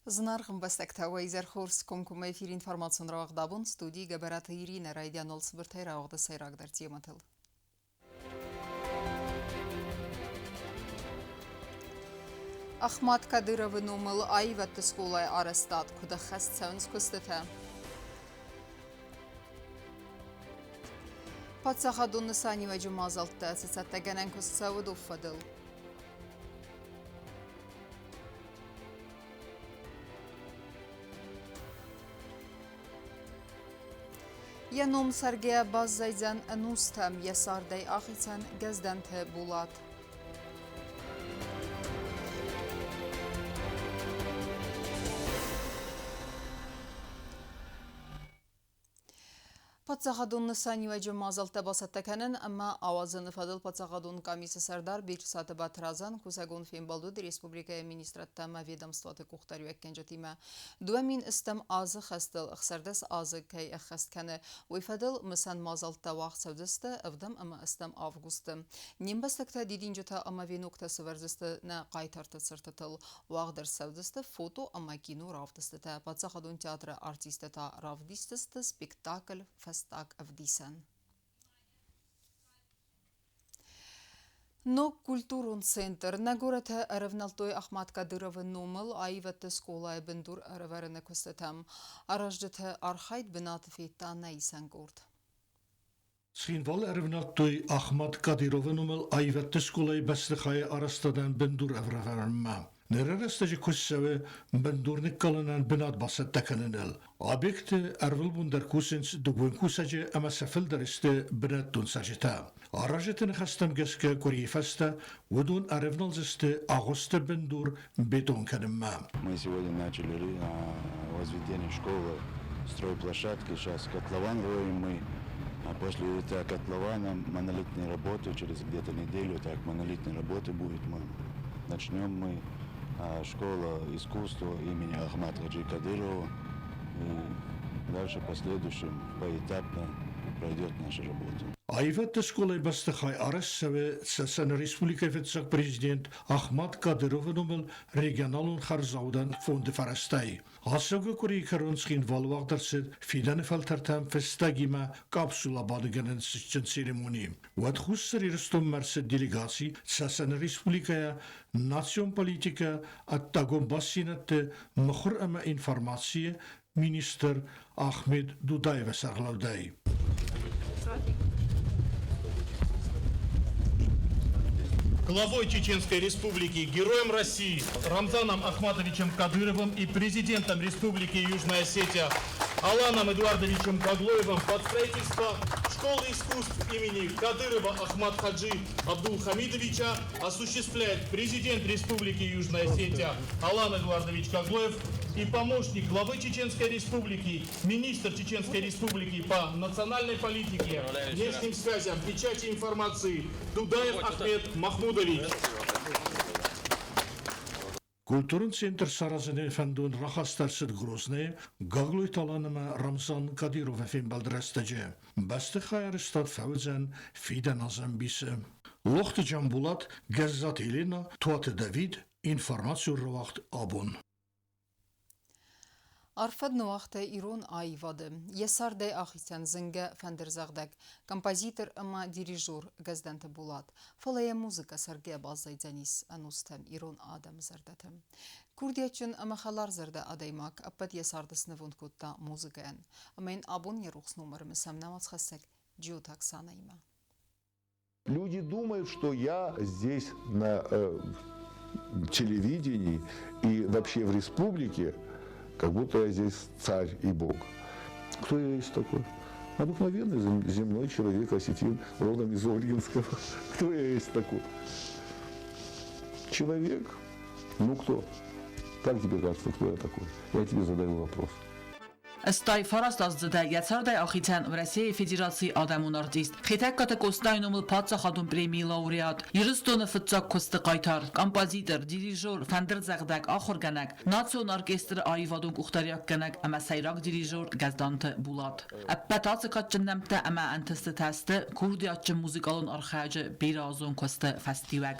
Зынаргъ ӕмбӕстӕгтӕ, уӕ изӕр хорз! Комкоммӕ эфиры информацион рауагъд абон студийы Гӕбӕраты Иринӕ райдианыл цыбыртӕй рауагъды сӕйрагдӕр темӕтыл. Ахмат Кадыровы номыл аивӕдты скъолайы арӕзтад куыд ӕххӕст цӕуынц куыстытӕ? Паддзахадон нысаниуӕджы мадзӕлттӕ цы цӕттӕгӕнӕн куыст цӕуы доф фӕдыл? Йӕ ном цӕргӕ баззайдзӕн ӕнустӕм, йӕ цардӕй ахицӕн Гӕздӕнты Булат. Паддзахадон нысаниуӕджы мадзӕлттӕ бацӕттӕ кӕнын ӕмӕ ауадзыны фӕдыл паддзахадон къамисы сӕрдар Беджызаты Батрадзӕн кусӕгон фембӕлд уыд республикӕйы министрадтӕ ӕмӕ ведомствоты къухдариуӕггӕнджытимӕ. 2000 азы хӕстыл 16 азы кӕй ӕххӕст кӕны, уый фӕдыл мысӕн мадзӕлттӕ уагъд цӕудзысты ӕвдӕм ӕмӕ ӕстӕм августы. Не мбӕстӕгтӕ дидинджытӕ ӕмӕ веноктӕ сӕвӕрдзысты нӕ хъайтарты цыртытыл. Уагъд ӕрцӕудзысты фото ӕмӕ киноравдыстытӕ. Паддзахадон театры артисттӕ та равдисдзысты спектакль «Фӕстаг ӕвдисӕн». Ног культурон центр нӕ горӕты ӕрӕвнӕлдтой Ахмат Кадыровы номыл аивӕдты скъолайы бындур ӕрӕвӕрыны куыстытӕм. Аразджыты архайд бынаты федта нӕ исӕн къорд. Цхинвалы ӕрывнӕлдтой Ахмат Кадыровы номыл аивӕдты скъолайы бӕстыхайы арӕзтадӕн бындур ӕвӕрынмӕ. Ныры рӕстӕджы куыст цӕуы бындур ныккалынӕн бынат бацӕттӕ кӕныныл. Объекты ӕрвылбон дӕр кусынц дыууын кусӕджы ӕмӕ сӕ фылдӕр сты бынӕттон цӕрджытӕ. Аразджыты ныхӕстӕм гӕсгӕ къуырийы фӕстӕ уыдон ӕрӕвналдзысты агъуысты бындур бетон кӕнынмӕ. Мы сегодня начали возведение школы, стройплощадки, сейчас котлован роем мы. А после этого котлована монолитные работы, через где-то неделю так монолитные работы будет. Мы начнем мы школа искусства имени Ахмата Хаджи Кадырова. И дальше последующем поэтапно пройдет наша работа. Аивӕдты скъолайы бӕстыхай арӕзт цӕуы Цӕцӕны Республикӕйы фыццаг президент Ахмат Кадыровы номыл регионалон хӕрзаудӕн фонды фӕрӕзтӕй. Ацӕугӕ къуырийы кӕрон Цхинвалы уагъд ӕрцыд фидӕны фӕлтӕртӕм фыстӕгимӕ капсула бадыгӕнӕн цытджын церемони. Уӕд Хуссар Ирыстонмӕ ӕрцыд делегаци Цӕцӕны Республикӕйӕ национ политикӕ, ӕддагон бастдзинӕдты, мыхуыр ӕмӕ информацийы министр Ахмед Дудаевы сӕргълӕудӕй. Главой Чеченской Республики, Героем России Рамзаном Ахматовичем Кадыровым и президентом Республики Южная Осетия Аланом Эдуардовичем Гаглоевым под строительство Школы искусств имени Кадырова Ахмат Хаджи Абдулхамидовича осуществляет президент Республики Южная Осетия Алан Эдуардович Гаглоев и помощник главы Чеченской Республики, министр Чеченской Республики по национальной политике, внешним связям, печати информации Дудаев Ахмед Махмудович. Культурон центр саразыны фӕндон рахаст ӕрцыд Грозныйы Гаглойты Алан ӕмӕ Рамзан Кадыровы фембӕлды рӕстӕджы. Бӕстыхай арӕзтад фӕуыдзӕн фидӕн азы ӕмбисы. Лохты Джамбулат, Гӕззаты Елена, Туаты Давид, информацион рауагъд абон. Арфӕд ныуагъта ирон аивады. Йӕ цардӕй ахицӕн зынгӕ фӕндырдзӕгъдӕг, композитор ӕмӕ дирижер Гӕздӕнты Булат. Фӕлӕ йӕ музыкӕ цӕргӕ баззайдзӕнис ӕнустӕм ирон адӕмы зӕрдӕты. Курдиатджын ӕмӕ хӕларзӕрдӕ адӕймаг ӕппӕт йӕ царды снывонд кодта музыкӕйӕн. Ӕмӕ йын абон йӕ рухс ном ӕрымысӕм нӕ уацхӕссӕг Джиоты Оксанӕимӕ. Люди думают, что я здесь на телевидении и вообще в республике, как будто я здесь царь и бог. Кто я есть такой? Обыкновенный земной человек, осетин, родом из Ольгинского. Кто я есть такой? Человек. Ну кто? Как тебе кажется, кто я такой? Я тебе задаю вопрос. 89 аздзыдӕй йӕ цардӕй ахицӕн Уӕрӕсейы Федерацийы адӕмон артист, Хетӕгкаты Къостайы номыл паддзахадон премийы лауреат, Ирыстоны фыццаг куысты хъайтар, композитор, дирижер, фӕндырдзӕгъдӕг, ахуыргӕнӕг, национ оркестры аивадон къухдариуӕггӕнӕг ӕмӕ сӕйраг дирижер Гӕздӕнты Булат. Ӕппӕт ацы кадджын нӕмттӕ ӕмӕ ӕнтыстытӕ сты курдиатджын музыкалон архайӕджы бирӕазон куысты фӕстиуӕг.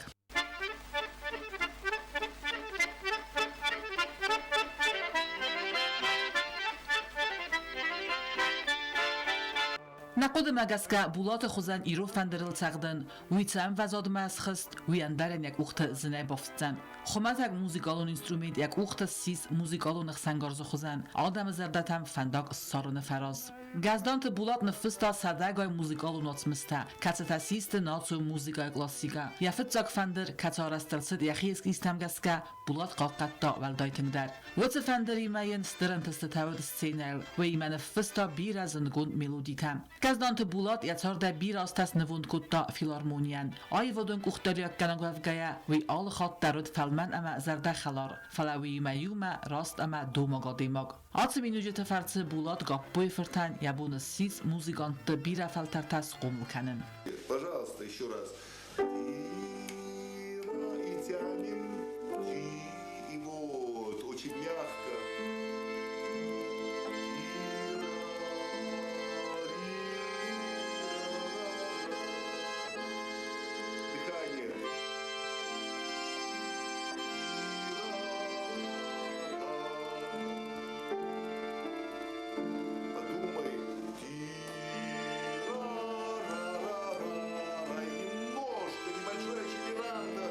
Нӕ хъуыдымӕ гӕсгӕ Булаты хуызӕн ирон фӕндырыл цӕгъдын, уый цы ӕмвӕзадмӕ схызт, уый ӕндӕрӕн йӕ къухты зынӕй бафтдзӕн. Хуымӕтӕг музыкалон инструмент йӕ къухты ссис музыкалон ӕхсӕнгарзы хуызӕн, адӕмы зӕрдӕтӕм фӕндаг ссарыны фӕрӕз. Гӕздӕнты Булат ныффыста сӕдӕгай музыкалон уацмыстӕ, кӕцытӕ систы национ музыкӕйы классикӕ. Йӕ фыццаг фӕндыр, кӕцы арӕзт ӕрцыд йӕхи эскизтӕм гӕсгӕ, Булат хъахъхъӕдта уӕлдай тынгдӕр. Уыцы фӕндыримӕ йын стыр ӕнтыстытӕ уыд сценӕйыл, уыимӕ ныффыста бирӕ зындгонд мелодитӕ. Гӕздӕнты Булат йӕ цардӕй бирӕ азтӕ снывонд кодта филармонийӕн. Аивадон къухдариуӕггӕнӕг уӕвгӕйӕ, уый алы хатт дӕр уыд фӕлмӕн ӕмӕ зӕрдӕхӕлар, фӕлӕ уыимӕ иумӕ раст ӕмӕ домаг адӕймаг. Ацы миниуджыты фӕрцы Булат Гаппойы фыртӕн йӕ бон ссис музыкантты бирӕ фӕлтӕртӕ схъомыл кӕнын. Пожалуйста, еще раз. И тянем, и вот, очень мягко. Дыхание. Подумай. Немножко, небольшое четверанта.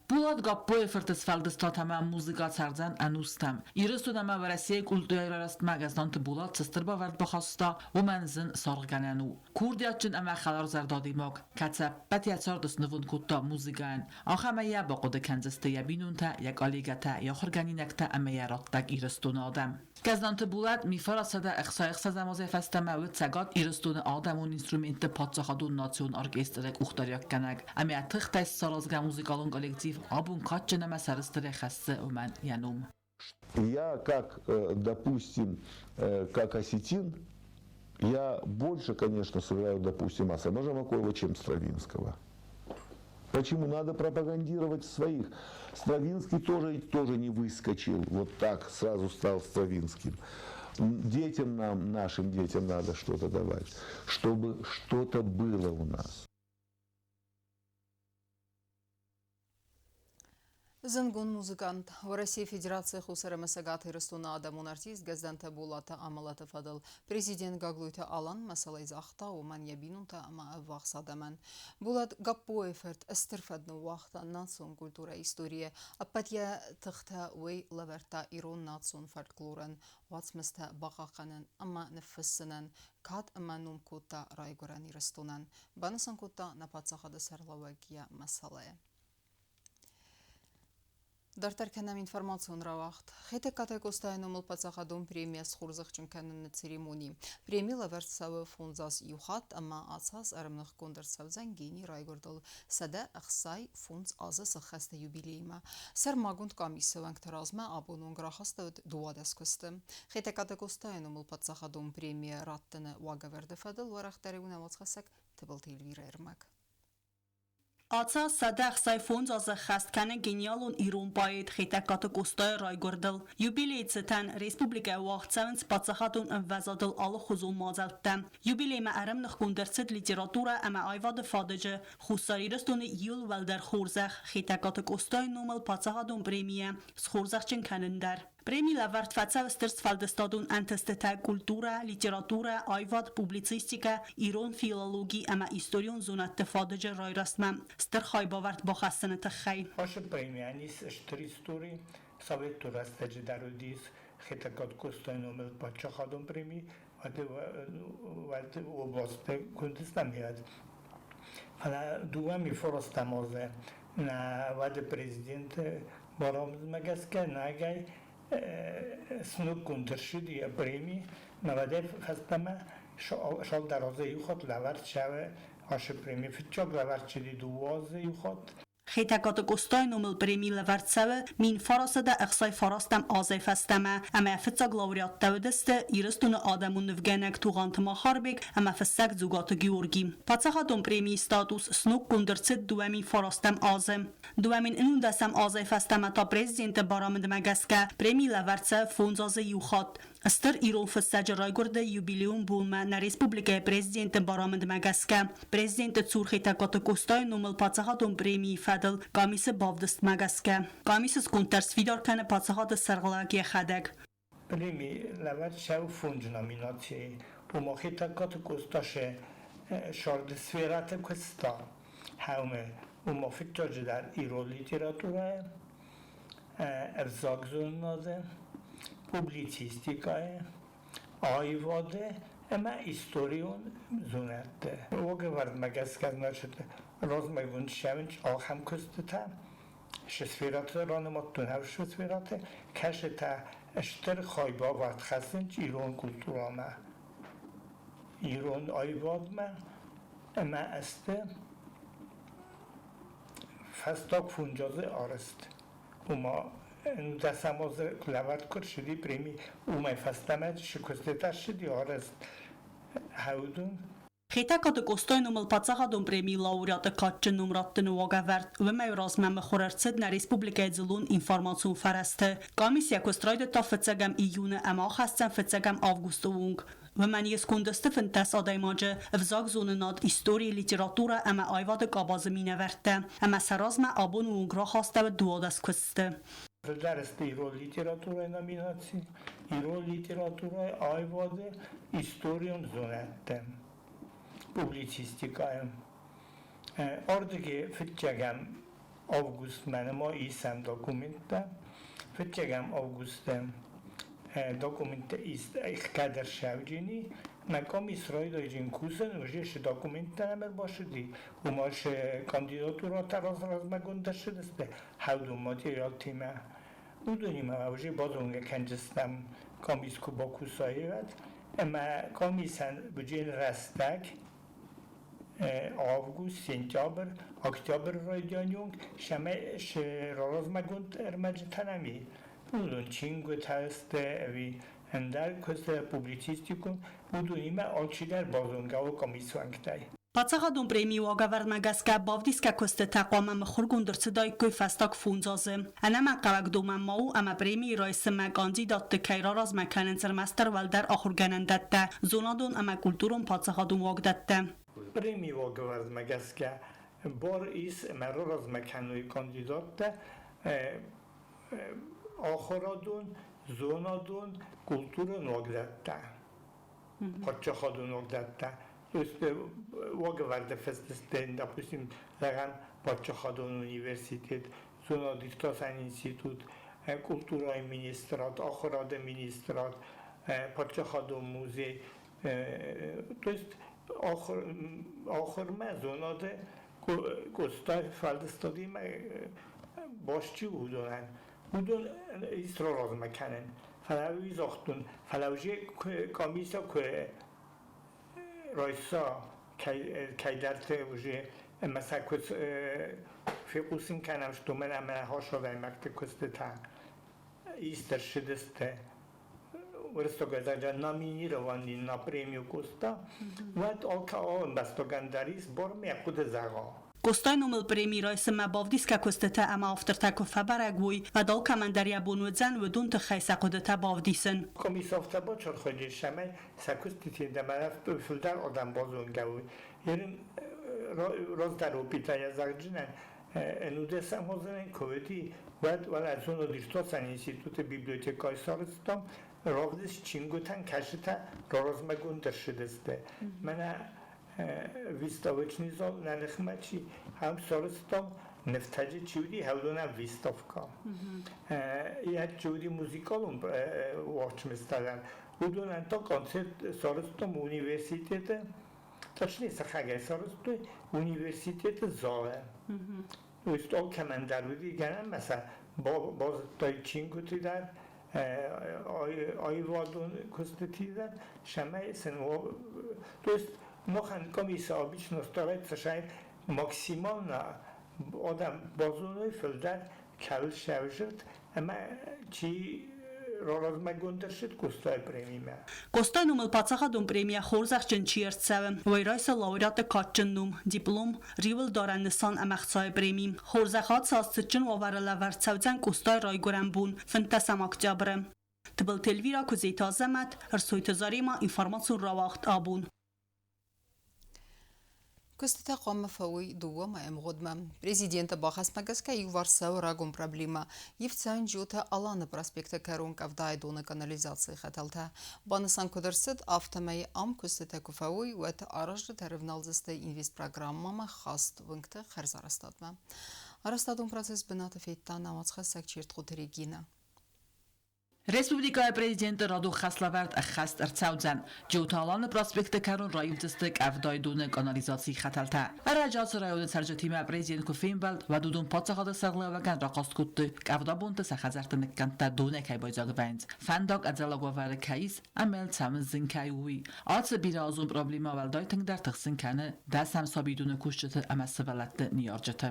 Булат Гаппойы фырты сфӕлдыстад ӕмӕ музыкӕ цӕрдзӕн ӕнустӕм. Ирыстон ӕмӕ Уӕрӕсейы культурӕйы райрӕзтмӕ Гӕздӕнты Булат цы стыр бавӕрд бахаста, уымӕн зын саргъгӕнӕн у. Курдиатджын ӕмӕ хӕларзӕрдӕ адӕймаг, кӕцы ӕппӕт йӕ цард снывонд кодта музыкӕйӕн, ахӕмӕй йӕ бахъуыды кӕндзысты йӕ бинонтӕ, йӕ коллегӕтӕ, йӕ ахуыргӕнинӕгтӕ ӕмӕ йӕ раттӕг Ирыстоны адӕм. Гӕздӕнты Булат 1966 азӕй фӕстӕмӕ уыд Цӕгат Ирыстоны адӕмон инструментты паддзахадон национ оркестры къухдариуӕггӕнӕг ӕмӕ йӕ тыхтӕй саразгӕ музыкалон коллектив абон кадджын ӕмӕ сӕрыстырӕй хӕссы уымӕн йӕ ном. Я, как, допустим, как осетин, я больше, конечно, сыграю, допустим, Асана Жамакоева, чем Стравинского. Почему надо пропагандировать своих? Стравинский тоже не выскочил, вот так сразу стал Стравинским. Детям нам, нашим детям надо что-то давать, чтобы что-то было у нас. Зындгонд музыкант, Уӕрӕсейы Федерацийы Хуссар ӕмӕ Цӕгат Ирыстоны адӕмон артист Гӕздӕнты Булаты амӕлӕты фӕдыл президент Гаглойты Алан мӕсӕлӕй загъта, уымӕн йӕ бинонтӕ ӕмӕ ӕввахс адӕмӕн. Булат Гаппойы фырт стыр фӕд ныууагъта национ культурӕйы историйы, ӕппӕт йӕ тыхтӕ уый лӕвӕрдта ирон национ фольклорӕн, уацмыстӕ бахъахъхъӕнын ӕмӕ ныффыссынӕн, кад ӕмӕ ном кодта райгуырӕн Ирыстонӕн, банысан кодта нӕ паддзахады сӕргълӕууӕг йӕ мӕсӕлӕйы. Дарддӕр кӕнӕм информацион рауагъд. Хетӕгкаты Къостайы номыл паддзахадон премийӕ схорзӕхджын кӕныны церемони. Преми лӕвӕрд цӕуы фондзаз иу хатт ӕмӕ ацы аз ӕрӕмныхгонд ӕрцӕудзӕн гений райгуырдыл 165 азы сӕххӕсты юбилеймӕ. Сӕрмагонд къамисы уӕнгты размӕ абон онг рахастӕуыд 12 куысты. Хетӕгкаты Къостайы номыл паддзахадон премийӕ раттыны уагӕвӕрды фӕдыл уӕрӕхдӕр у нӕ уацхӕссӕг Тыбылты Эльвирӕ ӕрмӕг. Ацы аз 165 азы ӕххӕст кӕны гениалон ирон поэт Хетӕгкаты Къостайы райгуырдыл. Юбилейы цытӕн республикӕйы уагъд цӕуынц паддзахадон ӕмвӕзадыл алыхуызон мадзӕлттӕ. Юбилеймӕ ӕрӕмныхгонд ӕрцыд литературӕ ӕмӕ аивады фадыджы Хуссар Ирыстоны иууыл уӕлдӕр хорзӕх Хетӕгкаты Къостайы номыл паддзахадон премийӕ схорзӕхджын кӕнын дӕр. Преми лӕвӕрд фӕцӕуы стыр сфӕлдыстадон ӕнтыстытӕ культурӕ, литературӕ, аивад, публицистикӕ, ирон филологи ӕмӕ историон зонӕдты фадыджы райрӕзтмӕ стыр хайбавӕрд бахӕссыны тыххӕй. Ацы премийӕн ис стыр истори. Советон рӕстӕджы дӕр уыдис Хетӕгкаты Къостайы номыл паддзахадон преми, уӕд областы куыд Фӕлӕ дыууӕ мифоростӕм азы нӕ уӕды президент Барамызмӕ гӕсгӕ нагӕй сноггонд ӕрцыд йӕ преми, нӕвӕдӕй фӕстӕмӕ цалдӕр азы иу хатт лӕвӕрд цӕуы ацы преми. Фыццаг лӕвӕрд цыди дыууӕ азы иу хатт. Хетӕгкаты Къостайы номыл преми лӕвӕрд цӕуы 1969 азӕй фӕстӕмӕ ӕмӕ фыццаг лауреаттӕ уыдысты Ирыстоны адӕмон нывгӕнӕг Тугъанты Махарбег ӕмӕ фыссӕг Дзугаты Георги. Паддзахадон премийы статус сноггонд ӕрцыд 2009 азы. 2011 азӕй фӕстӕмӕ та президенты барамындмӕ гӕсгӕ преми лӕвӕрд цӕуы фондз азы иу хатт. Стыр ирон фыссӕджы райгуырды юбилейон бонмӕ нӕ республикӕйы президенты барамындмӕ гӕсгӕ президенты цур Хетӕгкаты Къостайы номыл паддзахадон премийы фӕдыл къамисы бавдыстмӕ гӕсгӕ къамисы сконд дӕр сфидар кӕны паддзахады сӕргълӕууӕг йӕхӕдӕг. Преми лӕвӕрд цӕуы фондз номинацийы. Ома Хетӕгкаты Къоста ше сӕрды сферӕты куыста, хӕумӕ ома фыццаджыдӕр ирон литературӕйы, ӕвзагзонынады, публицистикӕйы, аивады ӕмӕ историон зонӕдты. Уагӕвӕрдмӕ гӕсгӕ, значит, размӕгонд ссӕуынц ахӕм куыстытӕ, шы сферӕты ранымадтон ӕвшы сферӕты, кӕцытӕ стыр хайбавӕрд хӕссынц ирон культурӕмӕ, ирон аивадмӕ ӕмӕ сты фӕстаг фондз азы арӕзт. Ома 19 азы лӕвӕрд куы рцыди преми, уымӕй фӕстӕмӕ цы куыстытӕ ссыди арӕзт хӕудун. Хетӕгкаты Къостайы номыл паддзахадон премийы лауреаты кадджын ном раттыны уагӕвӕрд уымӕй размӕ мыхуыр ӕрцыд нӕ республикӕйы дзыллон информацион фӕрӕзты. Къамис йӕ куыст райдыдта фыццӕгӕм июны ӕмӕ ахӕсдзӕн фыццӕгӕм августы онг. Уымӕн йе сконды сты 15 адӕймаджы, ӕвзагзонынад, истори, литературӕ ӕмӕ аивады къабазы минӕвӕрттӕ, ӕмӕ сӕ размӕ абоны онг рахастӕуыд 12 куысты. Фылдӕр сты ирон литературӕйы номинаци, ирон литературӕйы аивады историон зонӕдтӕ, публицистикӕйы. Ардыги фыццӕгӕм августмӕ ма исӕм документтӕ. Фыццӕгӕм августы документтӕ ист кӕдӕр сӕвджини, мӕ комисс райдайджын кусын, уже шы документтӕ нӕм ӕрбацыди, уымӕ шы кандидатурӕтӕ размӕгонд ӕрцыдысты хӕудон материалтимӕ. Уыдонимӕ уже базонгӕ кӕндзыстӕм комисс куы бакуса, уӕд. Ӕмӕ комиссӕн бюджет рӕстӕг август, сентябрь, октябрь райдианы онг сӕ размӕгонд ӕрмӕджытӕ нӕм и. Уыдон чингуытӕ сты ӕви ӕндӕр куысты публицистикон, уыдонимӕ алчидӕр базонгӕ у комиссы уӕнгтӕй. Паддзахадон премийы уагӕвӕрдмӕ гӕсгӕ бавдисгӕ куыстытӕ хъуамӕ мыхуыргонд ӕрцыдаиккой фӕстаг фондз азы. Ӕнӕмӕнгхъӕуӕг домӕн ма у, ӕмӕ премийы райсынмӕ кандидатты кӕй раразмӕ кӕнынц ӕрмӕстдӕр уӕлдӕр ахуыргӕнӕндӕттӕ, зонадон ӕмӕ культурон паддзахадон уагдӕттӕ. Премийы уагӕвӕрдмӕ гӕсгӕ бар ис ӕмӕ раразмӕ кӕной кандидаттӕ ахуырадон, зонадон, культурон уагдӕттӕ, паддзахадон уагдӕттӕ. То есть уагӕвӕрды фыст сты, допустим, зӕгъӕм, паддзахадон университет, зонад-иртасӕн институт, культурӕйы министрад, ахуырады министрад, паддзахадон музей. То есть ахуырмӕ зонады Къостай сфӕлдыстадимӕ баст чи у, уыдонӕн. Уыдон ис раразмӕ кӕнын. Фӕлӕ уый загътон, фӕлӕ уже комиссия куы райса кӕйдӕрты уже ӕмӕ сӕ куы фехъусын кӕнӕм, что мӕнӕ ӕмӕ хӕс адӕймӕгты куыстытӕ ист ӕрцыдысты уырыссаг номинирован на премию Къоста, уӕд алкӕуыл ӕмбӕстагӕн дӕр ис бар мӕ хъуыды зӕгъа. Къостайы номыл преми райсынмӕ бавдисгӕ куыстытӕ ӕмӕ автортӕ куы фӕбӕрӕг уой, уӕд алкӕмӕн дӕр йӕ бон уыдзӕн уыдон тыххӕй сӕ хъуыдытӕ бавдисын. Комиссартӕ бацархайдтой, цӕмӕй сӕ куыстыты фылдӕр адӕм базонгӕ уой. Ерын раздӕр опытӕй зӕгъдзынӕн, ӕнудӕсӕм азы куы уыди, уӕд уӕлӕ зонад-иртасӕн институты библиотекӕйы сарӕзтам равдыст чингуытӕн, кӕцытӕ размӕгонд ӕрцыдысты. Мӕнӕ выставочный зал нӕ ныхмӕ чи ам сарӕзтам, нывтӕджы чи уыди, уыдонӕн выставкӕ. Йӕ чи уыди музыкалон уацмыстӕ дӕр, уыдонӕн та концерт сарӕзтам университеты, точнее сыхагӕй сарӕзтой университеты залы. То есть алкӕмӕн дӕр уыди гӕнӕн ӕмӕ сӕ базыдтой чингуыты дӕр, аивадон куыстыты дӕр, цӕмӕй сын то есть махӕн комиссия обычно старается максимально адӕм базоной фылдӕр кӕуыл сӕвзӕрд ӕмӕ чи раразмӕгонд ӕрцыд Къостайы премимӕ. Къостайы номыл паддзахадон премийӕ хорзӕхджын чи ӕрцӕуы, уый райсы лауреаты кадджын ном, диплом, риуылдарӕн нысан ӕмӕ ӕхцайы преми. Хорзӕхад сӕ цытджын уавӕры лӕвӕрд цӕудзӕн Къостайы райгуырӕн бон, 15 октябры. Тыбылты Эльвира, Куыдзеты Азӕмӕт, Ӕрсойты Заремӕ, информацион рауагъд абон. Куыстытӕ хъуамӕ фӕуой 2 мӕйы ӕмгъуыдмӕ. Президенты бахӕсмӕ гӕсгӕ иуварс цӕуы рагон проблемӕ. Ивд цӕуынц Джиоты Аланы проспекты кӕрон къӕвдайы доны канализацийы хӕтӕлтӕ. Банысан куыд ӕрцыд, афтӕмӕй ам куыстытӕ куы фӕуой, уӕд аразджытӕ ӕрывналдзысты инвестпрограммӕмӕ хаст уынгты хӕрзарӕзтадмӕ. Арӕзтадон процесс бынаты федта нӕ уацхӕссӕг Чертхъоты Регинӕ. Республикӕйы президенты радон хӕслӕвӕрд ӕххӕст ӕрцӕудзӕн. Джиоты Аланы проспекты кӕрон раивдзысты къӕвдайы доны канализацийы хӕтӕлтӕ. Ӕрӕджы ацы районы цӕрджытимӕ президент куы фембӕлд, уӕд уыдон паддзахады сӕргълӕууӕгӕн рахъаст кодтой, къӕвдабонты сӕ хӕдзӕртты ныккӕндтӕ донӕй кӕй байдзаг вӕййынц, фӕндаг ӕдзӕллаг уавӕры кӕй ис ӕмӕ йыл цӕмӕн зын кӕй у, уый. Ацы бирӕазон проблемӕ уӕлдай тынгдӕр тыхсын кӕны дӕсӕм сабидоны кусджыты ӕмӕ сывӕллӕтты ныййарджыты.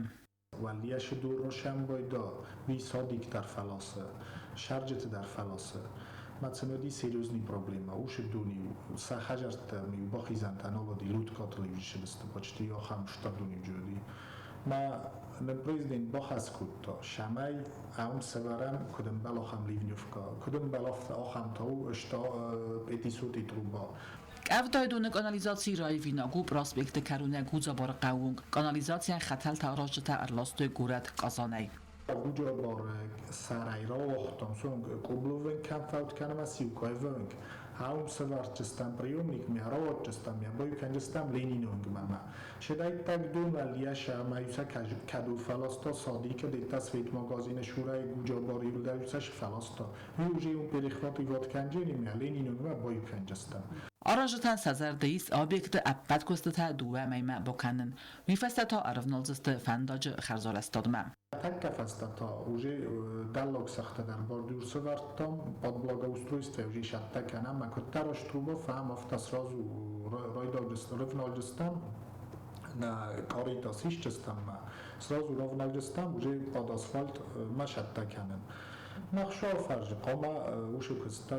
Уӕллиашы дуррошӕмбойда уый садик дӕр фӕласы, сӕрджыты дӕр фӕласы. Ма сын уыди серьезный проблема. Усы дон-иу сӕ хӕдзӕрттӕм-иу бахизӕнтӕ нал уыди, луткатыл-иу сыбысты почти ахӕм стыр дон-иу уыди. Ма нын президент бахӕс кодта, цӕмӕй ам сӕвӕрӕм, куыд ӕмбӕл, ахӕм ливневка, куыд ӕмбӕл, афтӕ ахӕм та у пятисотый труба. Къӕвдайы доны канализаци раивинаг у проспекты кӕронӕй Гудзабары хъӕуы онг. Канализацийӕн хӕтӕлтӕ аразджытӕ ӕрластой горӕт Казанӕй. Гуджабары сӕрӕй рауагътам сонг Къобловӕн кӕм фӕуд кӕнӕм Сиукаевӕнг. Ам сӕвӕрдтыстӕм приемник, ме рауадтыстӕм, ме бой кӕнджыстӕм Ленинongмӕ. Шедайттаг дон алиаша ӕмӕ кӕду фӕласта садика, детта светмагазины шурӕй Гуджабары юлдӕуцӕ фӕласта. Мы уже он перехватывать кӕнджени ме Ленинongмӕ бой кӕнджыстӕм. Аразджытӕн сӕ зӕрды ис объекты ӕппӕт куыстытӕ 2 мӕймӕ бакӕнын. Уый фӕстӕ та ӕрывналдзысты фӕндаджы хӕрзарӕзтадмӕ. Тӕккӕ фӕстӕ та уже дӕллаг сӕгътӕ дӕр бордюр сӕвӕрдтам, под благоустройство уже сӕттӕ кӕнӕм, ӕмӕ куыддӕр труба фӕм, афтӕ сразу райдайдзыстӕм, нӕ къаритӕ сисдзыстӕм, сразу равналдзыстӕм, уже под асфальт ма сӕттӕ кӕнын. Махсуал фарсы хъуамӕ уыцы куыстытӕ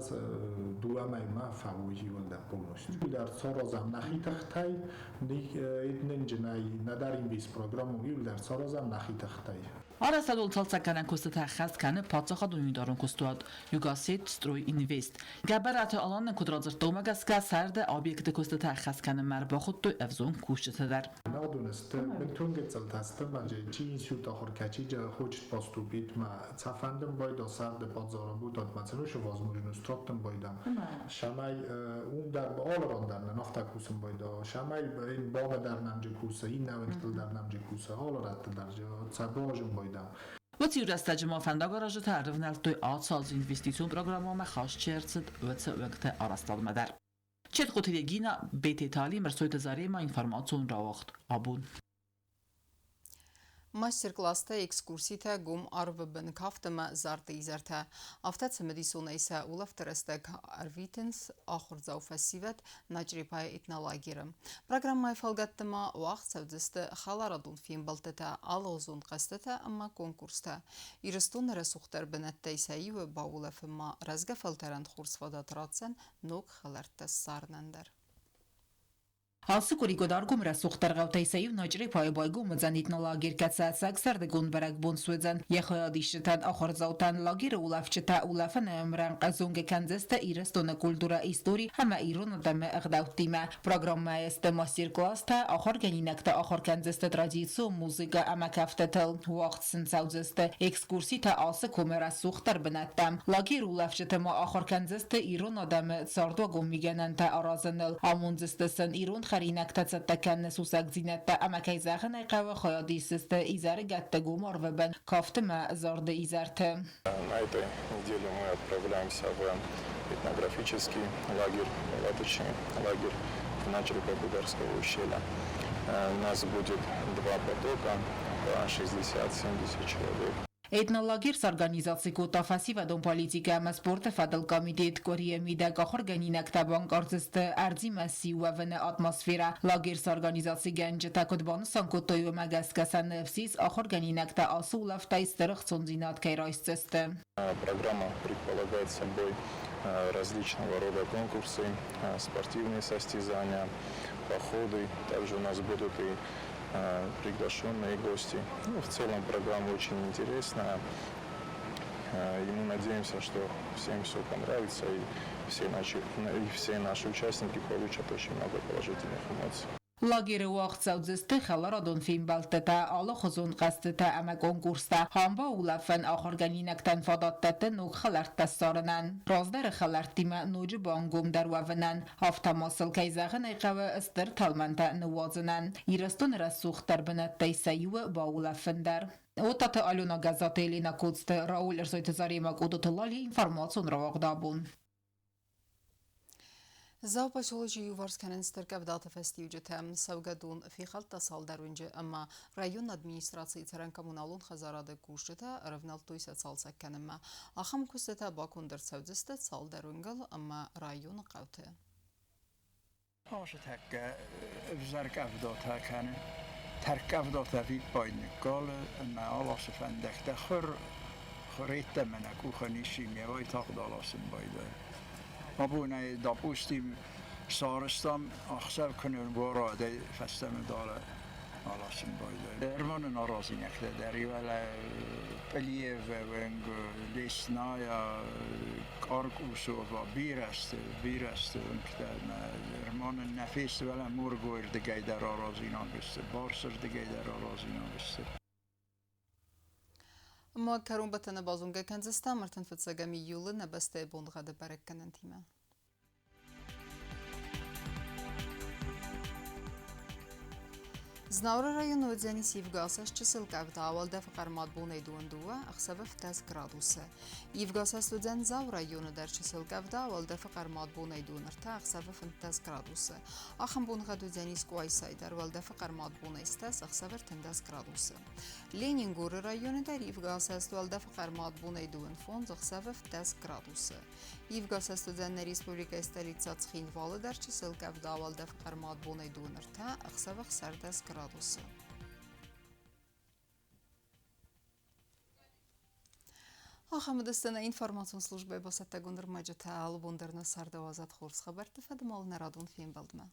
2 мӕймӕ фӕуой иуылдӕр полностью. Дӕр саразӕм нӕхи тыхтӕй, нынджынӕй нӕдӕр инвестпрограммӕ иуылдӕр саразӕм нӕхи тыхтӕй. Арӕзтадон цалцӕггӕнӕн куыстытӕ ӕххӕст кӕны паддзахадон унитарон куыстуат Югосет Стройинвест. Гӕбӕраты Алан куыд радзырдта, уымӕ гӕсгӕ сӕрды объекты куыстытӕ ӕххӕст кӕнынмӕ ӕрбахуыдтой ӕвзонг кусджыты дӕр. Надон сты, бынтон гыццылтӕ сты, ма чи институт ахуыр кӕ, чи хочет поступить, ма цафӕндын байда сӕрды подзаработать, ма цынушы возможность раттын байдам. Сӕмӕй уым дӕр алы ран дӕр нын афтӕ кусын байда, сӕмӕй бамӕ дӕр нӕмджы кусы, иннӕ уынгтыл дӕр нӕмджы кусы, алы рӕтты дӕр цӕбазын байдам. Уыцы рӕстӕджы ма фӕндагаразджытӕ ӕрывнӕлдтой ацы азы инвестицион программӕмӕ хаст чи ӕрцыд, уыцы уынгты арӕзтадмӕ дӕр. Четхъуты Регина, Бететали, Мырсойты Зарема информацион рауагъд абон. Мастер-класстӕ, экскурситӕ, гом арвы бын кафт ӕмӕ зарды изӕртӕ. Афтӕ цымыдисонӕй сӕ улӕфты рӕстӕг ӕрвитынц ахуырдзау фӕсивӕд Начърепайы этнолагеры. Программӕйы фӕлгӕтты ма уагъд цӕудзысты хӕларадон фембӕлдтытӕ, алыгъуызон хъӕзтытӕ ӕмӕ конкурстӕ. Ирыстоны рӕсугъддӕр бынӕттӕй сӕ иуы баулӕфынмӕ рӕзгӕ фӕлтӕрӕн хорз фадат ратдзӕн ног хӕлӕрттӕ ссарынӕн дӕр. Ацы къуыри Гуыдаргомы рӕсугъддӕр хъӕутӕй сӕ иу Начърепайы байгом уыдзӕн этнолагерь, кӕцы ӕцӕг сӕрдыгон бӕрӕгбон суыдзӕн. Йӕ хайадисджытӕн, ахуырдзаутӕн лагеры улӕфджытӕ улӕфӕн ӕмрӕнхъ зонгӕ кӕндзысты Ирыстоны культурӕ, истори ӕмӕ ирон адӕмы ӕгъдӕуттимӕ. Программӕйы сты мастер-класстӕ, ахуыргӕнинӕгтӕ ахуыр кӕндзысты традицион музыкӕ ӕмӕ кӕфтытыл. Уагъд сын цӕудзысты экскурситӕ ацы комы рӕсугъддӕр бынӕттӕм. Лагеры улӕфджыты ма ахуыр кӕндзысты ирон адӕмы цардуагон мигӕнӕнтӕ аразыныл, амондзысты сын ирон хӕринӕгтӕ цӕттӕ кӕныны сусӕгдзинӕдтӕ ӕмӕ, кӕй зӕгъын ӕй хъӕуы, хайад исдзысты изӕрыгӕтты гом арвы бын кафты мӕ зарды изӕрты. На этой неделе мы отправляемся в этнографический лагерь, палаточный лагерь в Начрепа-Гударского ущелья. У нас будет два потока по 60-70 человек. Этнолагерь сорганизаци кодта фӕсивӕдон политикӕ ӕмӕ спорты фӕдыл комитет. Къуырийы мидӕг ахуыргӕнинӕгтӕ банкъардзысты ӕрдзимӕ сиу уӕвыны атмосферӕ. Лагерь сорганизацигӕнджытӕ куыд банысан кодтой, уымӕ гӕсгӕ сӕ ныфс ис, ахуыргӕнинӕгтӕ ацы улӕфтӕй стыр ӕхцондзинад кӕй райсдзысты. Программа предполагает собой различного рода конкурсы, спортивные состязания, походы. Также у нас будут и приглашенные гости. Ну, в целом программа очень интересная. И мы надеемся, что всем все понравится и все наши участники получат очень много положительных эмоций. Лагеры уагъд цӕудзысты хӕларадон фембӕлдтытӕ, алыхуызон хъӕзтытӕ ӕмӕ конкурстӕ. Ам баулӕфӕн ахуыргӕнинӕгтӕн фадат дӕтты ног хӕлӕрттӕ ссарынӕн, раздӕры хӕлӕрттимӕ ноджы бангомдӕр уӕвынӕн, афтӕ ма сыл, кӕй зӕгъын ӕй хъӕуы, стыр тӕлмӕнтӕ ныууадзынӕн. Ирыстоны рӕсугъддӕр бынӕттӕй сӕ иуы баулӕфын дӕр. Оттаты Алена, Гӕззаты Елена, Коцты Рауль, Ӕрсойты Заремӕ, Къодоты Лали, информацион рауагъд абон. Дзауы поселочы иуварс кӕнынц стыр къӕвдаты фӕстиуджытӕ. Цӕугӕдон фехӕлдта цалдӕр уынджы ӕмӕ районы администрацийы цӕрӕн-коммуналон хӕдзарады кусджытӕ ӕрӕвнӕлдтой сӕ цалцӕг кӕнынмӕ. Ахӕм куыстытӕ баконд ӕрцӕудзысты цалдӕр уынгыл ӕмӕ районы хъӕуты. Ацы тӕккӕ ӕвзӕр къӕвдатӕ кӕны. Тӕрккъӕвдатӕ виппайд ныккалы ӕмӕ аласы фӕндӕгтӕ хур хур йеддӕмӕ нӕ къухы ницы и, уайтагъд аласын байдайы. Абонӕй, допустим, сарӕзтам ӕхсӕв куы ныууарадӕй фӕстӕмӕ далӕ аласын байдайы. Ӕрмӕнын аразинӕгтӕ дӕр уӕлӕ Пълиевы уынг, Лесная, Къаркъусова бирӕ сты, бирӕ сты уынгтӕ ӕмӕ Ӕрмӕнын нӕ фестивалӕн Мургойы рдыгӕй дӕр аразинаг сты, Барсы рдыгӕй дӕр аразинаг сты. Ма кӕронбӕттӕны базонгӕ кӕндзыстӕм 35 июлы нӕ бӕстӕйы боныгъӕды бӕрӕггӕнӕнтимӕ. Знауыры районы уыдзӕнис ивгӕ чысыл къӕвда, уӕлдӕфы хъӕрмад бонӕй 22, ӕхсӕвы 17 градусы. Ивгӕ уыдзӕн Дзауы районы дӕр чысыл къӕвда, уӕлдӕфы хъӕрмад бонӕй 23, ӕхсӕвы 15 градусы. Ахӕм боныгъӕд уыдзӕнис Къуайсайы дӕр, уӕлдӕфы хъӕрмад бонӕй 10, ӕхсӕвы 13 градусы. Ленингоры районы дӕр ивгӕ уӕлдӕфы хъӕрмад бонӕй 25, ӕхсӕвы 17 градусы. Ивгӕ уыдзӕн нӕ республикӕйы столицӕ Цхинвалы дӕр чысыл къӕвда, уӕлдӕфы хъӕрмад бонӕй 23, ӕхсӕвы 16 градусы. Ахӕм уыдысты нӕ информацион службӕйы бацӕттӕгонд ӕрмӕджытӕ. Алы бон дӕр нӕ царды уадзӕд хорз хабӕртты фӕдыл нӕ радон фембӕлдмӕ.